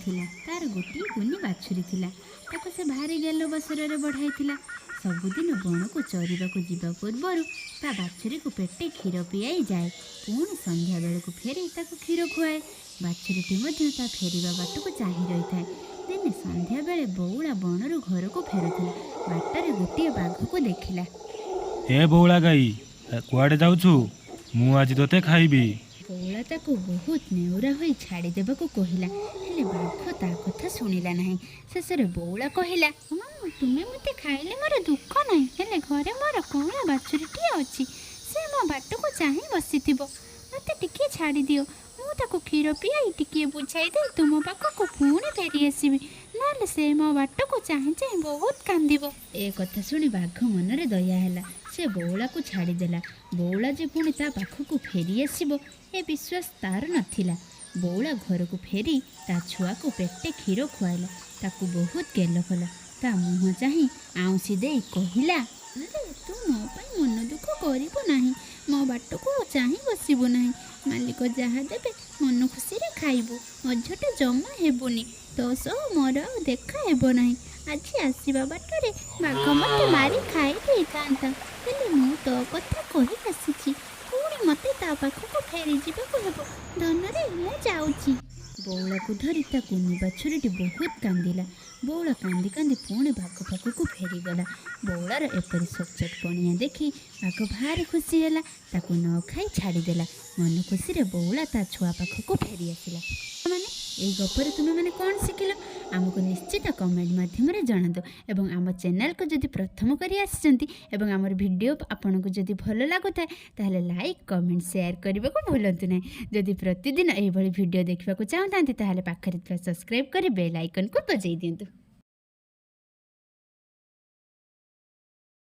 ଥିଲା। ତାର ଗୋଟିଏ କୁନି ବାଛୁରୀ ଥିଲା। ତାକୁ ସେ ଭାରି ଗେଲ ବସରରେ ବଢ଼ାଇଥିଲା। ସବୁଦିନ ବଣକୁ ଚରିବାକୁ ଯିବା ପୂର୍ବରୁ ତା ବାଛୁରୀକୁ ପେଟେ କ୍ଷୀର ପିଆଇ ଯାଏ। ପୁଣି ସନ୍ଧ୍ୟାବେଳକୁ ଫେରି ତାକୁ କ୍ଷୀର ଖୁଆଏ। ବାଛୁରୀଟି ମଧ୍ୟ ତା ଫେରିବା ବାଟକୁ ଚାହିଁ ରହିଥାଏ। ଦିନେ ସନ୍ଧ୍ୟାବେଳେ ବଉଳା ବଣରୁ ଘରକୁ ଫେରୁଥିଲା। ବାଟରେ ଗୋଟିଏ ବାଘକୁ ଦେଖିଲା। ଏ ବଉଳା ଗାଈ, କୁଆଡ଼େ ଯାଉଛୁ? ମୁଁ ଆଜି ତୋତେ ଖାଇବି। ବଉଳା ତାକୁ ବହୁତ ନେଉରା ହୋଇ ଛାଡ଼ିଦେବାକୁ କହିଲା। ହେଲେ ବାଘ ତା କଥା ଶୁଣିଲା ନାହିଁ। ଶେଷରେ ବଉଳା କହିଲା, ମାମୁଁ, ତୁମେ ମୋତେ ଖାଇଲେ ମୋର ଦୁଃଖ ନାହିଁ। ହେଲେ ଘରେ ମୋର କଅଁଳା ବାଛୁରୀଟିଏ ଅଛି। ସେ ମୋ ବାଟକୁ ଚାହିଁ ବସିଥିବ। ମୋତେ ଟିକିଏ ଛାଡ଼ିଦିଅ। ମୁଁ ତାକୁ କ୍ଷୀର ପିଆଇ ଟିକିଏ ବୁଝାଇ ଦେଇ ତୁମ ପାଖକୁ ପୁଣି ଫେରି ଆସିବି। ନହେଲେ ସେ ମୋ ବାଟକୁ ଚାହିଁ ଚାହିଁ ବହୁତ କାନ୍ଦିବ। ଏ କଥା ଶୁଣି ବାଘ ମନରେ ଦୟା ହେଲା। ସେ ବଉଳାକୁ ଛାଡ଼ିଦେଲା। ବଉଳା ଯେ ପୁଣି ତା ପାଖକୁ ଫେରି ଆସିବ, ଏ ବିଶ୍ୱାସ ତାର ନଥିଲା। ବଉଳା ଘରକୁ ଫେରି ତା ଛୁଆକୁ ପେଟେ କ୍ଷୀର ଖୁଆଇଲା। ତାକୁ ବହୁତ ଗେଲ କଲା। ତା ମୁହଁ ଚାହିଁ ଆଉଁସି ଦେଇ କହିଲା, ଆରେ, ତୁ ମୋ ପାଇଁ ମନ ଦୁଃଖ କରିବୁ ନାହିଁ। ମୋ ବାଟକୁ ଚାହିଁ ବସିବୁ ନାହିଁ। ମାଲିକ ଯାହା ଦେବେ ମନ ଖୁସିରେ ଖାଇବୁ। ଅଝଟ ଜମା ହେବୁନି। ତୋ ସହ ମୋର ଆଉ ଦେଖା ହେବ ନାହିଁ। ଆଜି ଆସିବା ବାଟରେ ବାଘ ମୋତେ ମାରି ଖାଇ ଦେଇଥାନ୍ତା। ହେଲେ ମୁଁ ତୋ କଥା କହି ଆସିଛି। ପୁଣି ମୋତେ ତା ପାଖକୁ ଫେରିଯିବାକୁ ହେବ। ଧନରେ, ମୁଁ ଯାଉଛି। ବଉଳାକୁ ଧରି ତା କୁନି ବାଛୁରୀଟି ବହୁତ କାନ୍ଦିଲା। ବଉଳା କାନ୍ଦି କାନ୍ଦି ପୁଣି ବାଘ ପାଖକୁ ଫେରିଗଲା। ବଉଳାର ଏପରି ସଚ୍ଚୋଟ ପଣିଆ ଦେଖି ବାଘ ଭାରି ଖୁସି ହେଲା। ତାକୁ ନ ଖାଇ ଛାଡ଼ିଦେଲା। ମନ ଖୁସିରେ ବଉଳା ତା ଛୁଆ ପାଖକୁ ଫେରି ଆସିଲା। ମାନେ ଏଇ ଗପରେ ତୁମେମାନେ କ'ଣ ଶିଖିଲ, ଆମକୁ ନିଶ୍ଚିତ କମେଣ୍ଟ ମାଧ୍ୟମରେ ଜଣାନ୍ତୁ। ଏବଂ ଆମ ଚ୍ୟାନେଲକୁ ଯଦି ପ୍ରଥମ କରି ଆସିଛନ୍ତି ଏବଂ ଆମର ଭିଡ଼ିଓ ଆପଣଙ୍କୁ ଯଦି ଭଲ ଲାଗୁଥାଏ, ତାହେଲେ ଲାଇକ୍, କମେଣ୍ଟ, ସେୟାର କରିବାକୁ ଭୁଲନ୍ତୁ ନାହିଁ। ଯଦି ପ୍ରତିଦିନ ଏହିଭଳି ଭିଡ଼ିଓ ଦେଖିବାକୁ ଚାହୁଁଥାନ୍ତି, ତାହେଲେ ପାଖରେ ଥିବା ସବସ୍କ୍ରାଇବ୍ କରି ବେଲ୍ ଆଇକନ୍କୁ ବଜାଇ ଦିଅନ୍ତୁ।